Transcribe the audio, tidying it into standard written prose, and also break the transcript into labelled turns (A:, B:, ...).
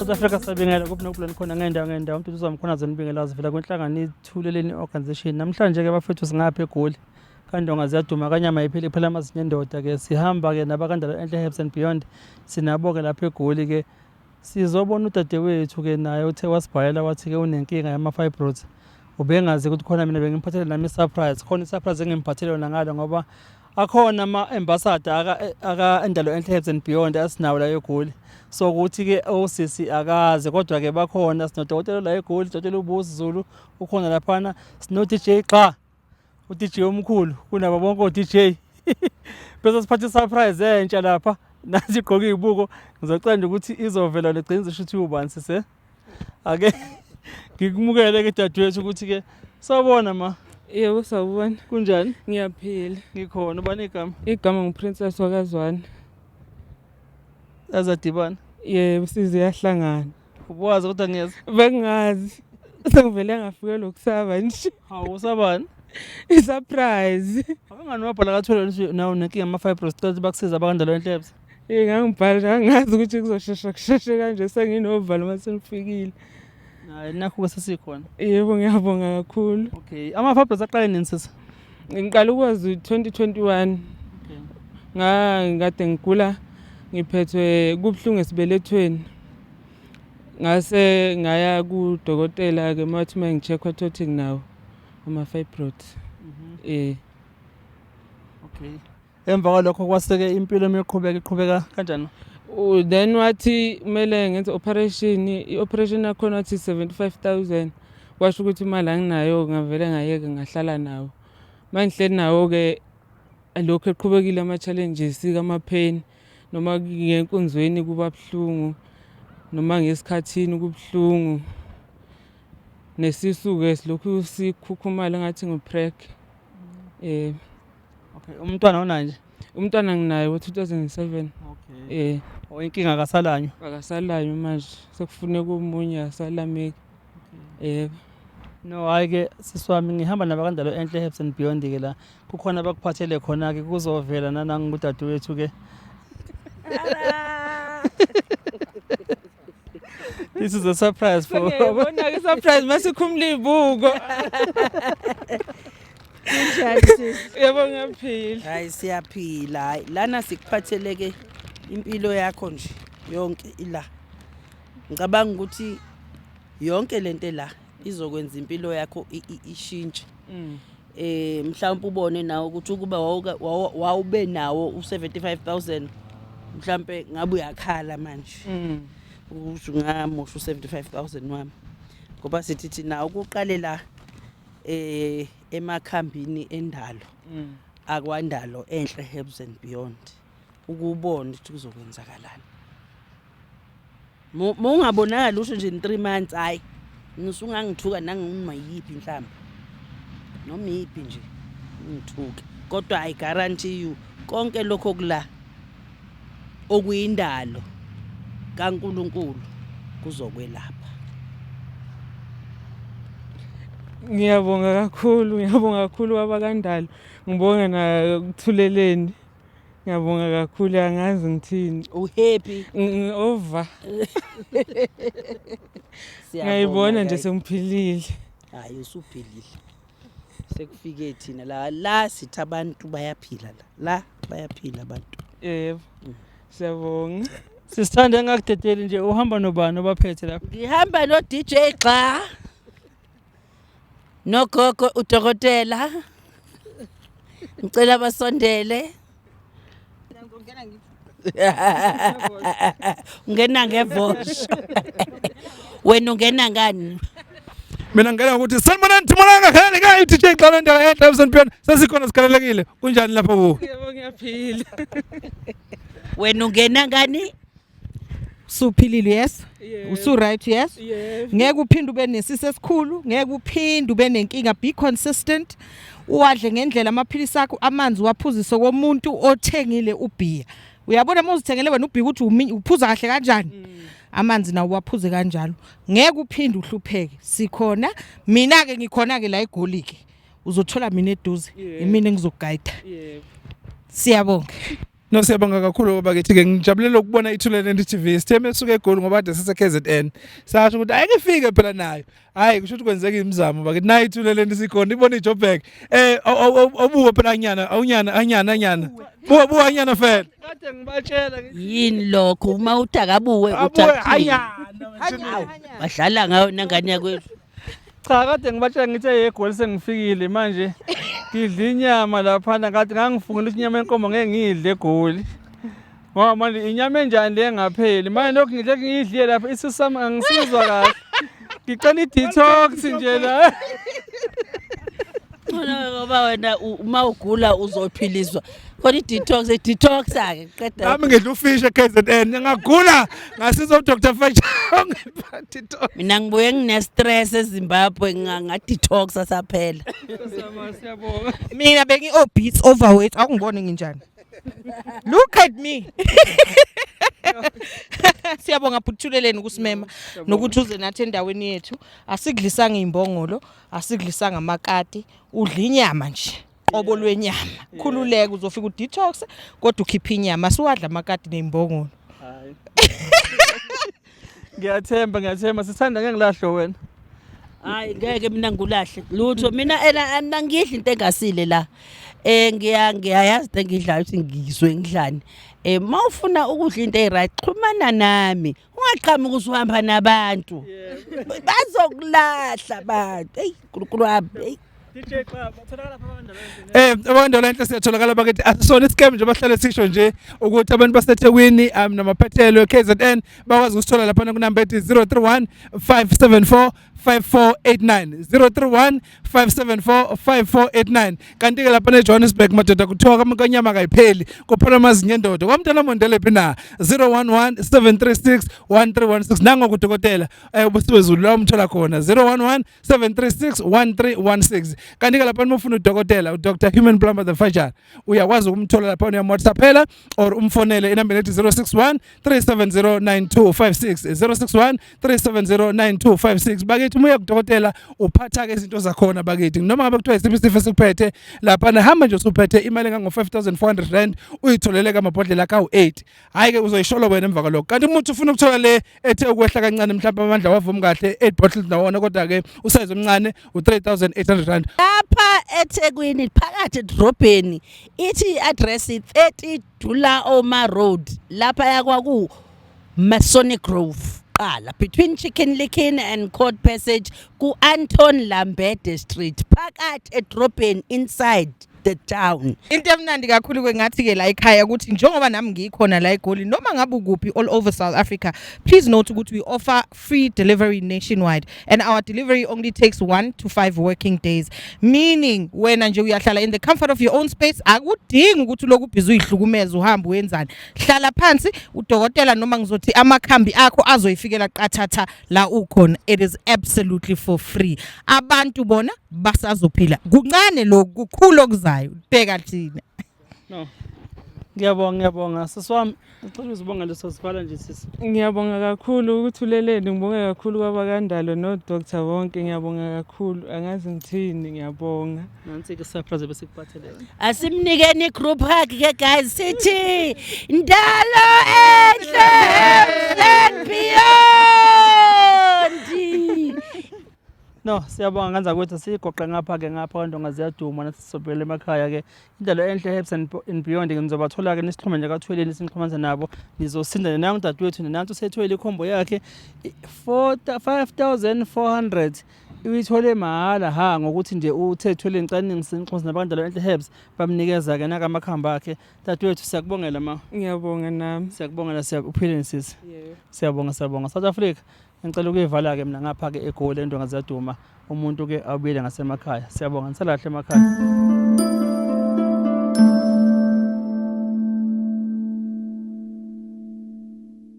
A: South Africa sabingela kuphi nokulani khona ngendawo ngendawo umuntu uzamkhona zonibingela zivela kwenhlangano ithuleleni organization. Namhlanje ke bafethu singapha eGoli. Kandonga ziyaduma kanyama iphele phela amazinyo endoda ke sihamba ke nabakandalo Enhle Herbs and Beyond sinabo ke lapha eGoli ke sizobona udadewethu ke naye uthe wasibhalela wathi ke unenkinga yama fibroids ubengazi ukuthi khona mina bengimphathele nami i-surprise khona i-surprise engimphathele yona ngalo ngoba akhona ama-ambassador aka-Endalo Enhle Herbs and Beyond asinawo la eGoli so ukuthi-ke osisi akaze kodwa-ke bakhona sinodokotela la eGoli udokotela uBusi Zulu ukhona laphana sino-DJ Xa u-DJ omkhulu kunabo bonke o-DJ bese siphatha i-surprise entsha lapha nathi igqoke iy'buko ngizocela nje ukuthi izovela legcina izisho ukuthi ubani sise ake ngikumukele-ke dadewethu ukuthi-ke sawubona ma.
B: Yebo sawubona.
A: Kunjani?
B: Ngiyaphila.
A: Ngikhona. Ubani igama?
B: Igama nguPrincess wakaZwane.
A: Azadibana.
B: Yebo size yahlangana.
A: Ubuwazi kodwa ngiyeza.
B: Bengazi. Sengivele ngafikelwa ukusaba nje.
A: Hawu usabani?
B: I-surprise.
A: Abangani wabhala kathole ukuthi nawe unenkinga ama-fibroids cela ukuthi bakusize abakandalo enhlebs.
B: Eh ngangibhala ngangazi ukuthi kuzoshesha kusheshe kanje senginovalo uma sengifikile.
A: Hayi nakho ke sesikhona.
B: Yebo ngiyabonga kakhulu.
A: Okay. Ama-fibroids aqale nini sisi?
B: Ngiqala ukwazi 2021.
A: Okay.
B: Ngangikade ngigula ngiphethwe kubuhlungu esibelethweni. Ngase ngaya kudokotela ke mathi uma ngi-check wathothi nginawo ama-fibroids. Eh
A: Okay. Emva kwalokho kwaseke impilo imiqhubeka iqhubeka kanjani?
B: Then wathi kumele ngenze operation, i-operation yakhona wathi 75000 kwasho ukuthi imali anginayo ngavele ngayeka ngahlala nawo. Mangihleli nawo ke lokhu eqhubekile ama-challenges kama-pain noma ngenkunzweni kuba buhlungu noma ngesikhathini kubuhlungu nesisu-ke silokhu sikhukhumala ngathi ngu-preg eh.
A: Okay, umntwana unaye nje?
B: Umntwana nginaye ngo-2007.
A: Okay. Eh. Oh, inkinga akasalanywa.
B: Akasalanywa manje sekufuneka omunye asalameki. Okay. Yebo.
A: No hayi ke sisi wami ngihamba nabakandalo Enhle Herbs and Beyond ke la. Kukhona abakuphathele khona ke kuzovela nanangu udadewethu ke. This is a surprise for
B: Ngiyayibona ke surprise masikhumula izibuko.
C: Kunjani sisi?
B: Yebo ngiyaphila.
C: Hayi siyaphila. Hayi lana sikuphatheleke impilo yakho nje yonke ila. Ngicabanga ukuthi yonke lento la izokwenza impilo yakho ishintshe. Mhlawumbe ubone nawe ukuthi ukuba wawube nawo u75000 mhlambe ngabe uyakhala manje. Ukuthi ungamosha u75000 wami. Ngoba sithi thina ukuqale la emakhambini endalo. Akwandalo Enhle Herbs and Beyond. Ukubona ukuthi kuzokwenzakalani. Mawungabonakali usho nje in 3 months hayi ngisungangithuka nangoma yiphi inhlamba. Noma yiphi nje ngithuke. Kodwa I guarantee you konke lokho kula okuyindalo kaNkuluNkulu kuzokwelapha.
B: Ngiyabonga kakhulu, ngiyabonga kakhulu baba kaNdalo. Ngibonga na kuthuleleni. Ngiyabonga kakhulu angazi ngithini.
C: Uhappy?
B: Over. Ngiyayibona nje sengiphilile.
C: Hayi usuphilile. Sekufike thina la la sithi abantu bayaphila la. La bayaphila abantu.
B: Yebo. Siyabonga.
A: Sisithanda engakudedeli nje uhamba nobani obaphethe lapha?
C: Ngihamba no DJ Xa. Nogogo udokotela. Ngicela basondele. Ungena ngevosho. Wena ungena ngani?
D: Mina ngena ukuthi sanibonani Thimonanga khalani ka DJ Xana ndala enhle emsonpiyona sesikhona sikhalelekile kunjani lapha kuwe?
B: Yebo ngiyaphila.
C: Wena ungena ngani?
E: Usuphilile yes? Usu right yes? Ngeke uphinde ube nesisi esikhulu, ngeke uphinde ube nenkinga. Be consistent. Uwadle ngendlela amaphilisi akho, amanzi waphuzise komuntu othengile ubhiya. Uyabona uma uzithengele wena ubhiya ukuthi uphuza kahle kanjani? Amanzi nawo waphuze kanjalo. Ngeke uphinde uhlupheke. Sikhona. Mina ke ngikhona ke la eGoli ke. Uzothola mina eduze. Imina engizokugayida.
B: Yebo.
E: Siyabonga.
D: No, siyabonga kakhulu bakithi ke, ngijabulela ukubona iThuleleni TV. Sitheme esuke eGoli ngoba kade sise KZN. Sasho ukuthi ayike ifike phela nayo. Hayi, kusho ukuthi kwenzeka imizamo bakithi, nayo iThuleleni sikhona, ibona iJoburg. Obuwe phela anyana, awunyana, anyana, anyana. Buwe, buwe anyana fela.
A: Kade ngibatshela ngithi
C: Yini lokho uma uthi akabuwe?
D: Abuwe
C: Uthi
D: anyana.
C: badlala ngayo nangane yakwethu.
A: Cha, kade ngibatshela ngithi eGoli sengifikile manje, ngidla inyama laphana. Kade ngangifungela ukuthi inyama yenkomo ngeke ngiyidle eGoli. Ngoba manje inyama enjani le engapheli? Manje lokhu ngidle, ngiyidliye lapha, isisu sami angisizwa kahle. Ngicela i-detox nje la.
C: Ngcono ngoba wena uma ugula uzophiliswa khona i-detox, i-detox-ke qeda.
D: Nami ngidla ufish eKZN, ngagula ngasiza uDr Fletcher ongiphathi.
C: Mina ngibuye ngine-stress eZimbabwe, nga-detoxa saphela.
A: Siyabonga.
E: Mina bengi-obese, overweight, awungiboni nginjani? Look at me. Siyabonga bhuti Thuleleni ukusimema nokuthi uze nathi endaweni yethu. Asikudlisanga imbongolo, asikudlisanga amakati, udla inyama nje, qobo lwenyama. Khululeka, uzofika udetox kodwa ukhipha inyama, siwadla amakati neimbongolo.
A: Hayi. Ngiyathemba, ngiyathemba sithanda ngeke ngilahlo wena.
C: Hayi, ngeke mina ngulahle lutho. Mina ena angidli into engasile la. Ngiyayazi into engidlayo ukuthi ngizwe ngidlani. Mawufuna ukudla into e-right, xhumana nami, ungaqhamuki usuhamba nabantu, bazokulahla abantu. Eyi, Nkulunkulu wami, eyi.
A: DJ Xaba, tholakala lapha abantu.
D: Abantu enhle siyatholakala bakithi, asisona iscam nje, bahlale sisho nje ukuthi abantu baseThekwini namaphethelo KZN bakwazi ukusithola lapha kunamba ethi 031 574 5489, 031 574 5489. Kanti ke lapha eJohannesburg, madoda, kuthiwa kanyama kayipheli, kuphela amazinyo endoda kwamntana Mondele phi na, 011 736 1316. Nango kudokotela uBusiwezulu la umthola khona, 011 736 1316. Kanti ke lapha uma ufuna udokotela uDr Human Plumber the Fajar, uyakwazi ukumthola lapha, uyamwhatsappela or umfonele inambeni ethi 061 370 9256, 061 370 9256. Bakithi, uma uya kudokotela uphatha ke izinto zakhona bakithi, noma ngabe kuthiwa isiphi isifo esikuphethe lapha, hamba nje usuphethe imali engango 5400 rand, uyitholele kamabhodlela kawu8. Hayi ke, uzoyisholo wena emva kwalokho. Kanti umuntu ufuna ukuthola le ethe ukwehla kancane, mhlawumbe amandla wavumi kahle, 8 bottles nawona, kodwa ke usize omncane u3800 rand.
C: Lapha eThekwini phakathi edrobheni, ithi i-address 30 Dullah Omar Road, lapha yakwaku Masonic Grove, qala between Chicken Licken and Court Passage, ku Anton Lembede Street, phakathi edrobheni, inside the town.
E: Into emnandi kakhulu ke ngathi ke la ekhaya ukuthi njengoba nami ngikhona la eGoli, noma ngabe ukuphi all over South Africa, please note ukuthi we offer free delivery nationwide and our delivery only takes 1 to 5 working days, meaning wena nje uyahlala in the comfort of your own space. Akudingi ukuthi lokhu ubhizi uyihlukumeza, uhamba wenzani. Hlala phansi, udokotela noma ngizothi amakhambi akho azoyifikela qathatha la ukhona. It is absolutely for free. Abantu bona basazophila kuncane lokhu, kukhulu okuzayo, bheka thina.
A: No. Ngiyabonga, ngiyabonga. Sisi wami, ngicela uzibongele, sosivala nje sisi.
B: Ngiyabonga kakhulu ukuThuleleni, ngibonge kakhulu kwabakandalo no-doctor bonke, ngiyabonga kakhulu. Angazi ngithini, ngiyabonga.
A: Nansi ke surprise besikuphathele yona.
C: Asimnikeni group hug ke guys, sithi ndalo enhle and beyond.
A: No, siyabonga nganza kwethu, sigoqe ngapha ke, ngapha kwaNdonga ziyaduma, nathi sizobuyela emakhaya ke. Indalo enhle Herbs and Beyond ke nizobathola ke, nisixhume nje kaThuleleni, sinixhumanise nabo, nizosinda. Nangu dadewethu, nansi usethwele ikhombo yakhe, 5400 uyithole mahhala ha ngokuthi nje uthe Thuleleni cela ningixhumanise nabakandalo enhle herbs, bamnikeza ke naka amakhamba akhe. Dadewethu, siyakubongela ma.
B: Ngiyabonga nami.
A: Siyakubongela, siyaphileni sisi.
B: Yebo.
A: Siyabonga, siyabonga. South Africa, ngicela ukuyivala ke mina ngapha ke eGoli, eNdonga ziyaduma, umuntu ke abuyele ngasemakhaya. Siyabonga, nisalahle emakhaya.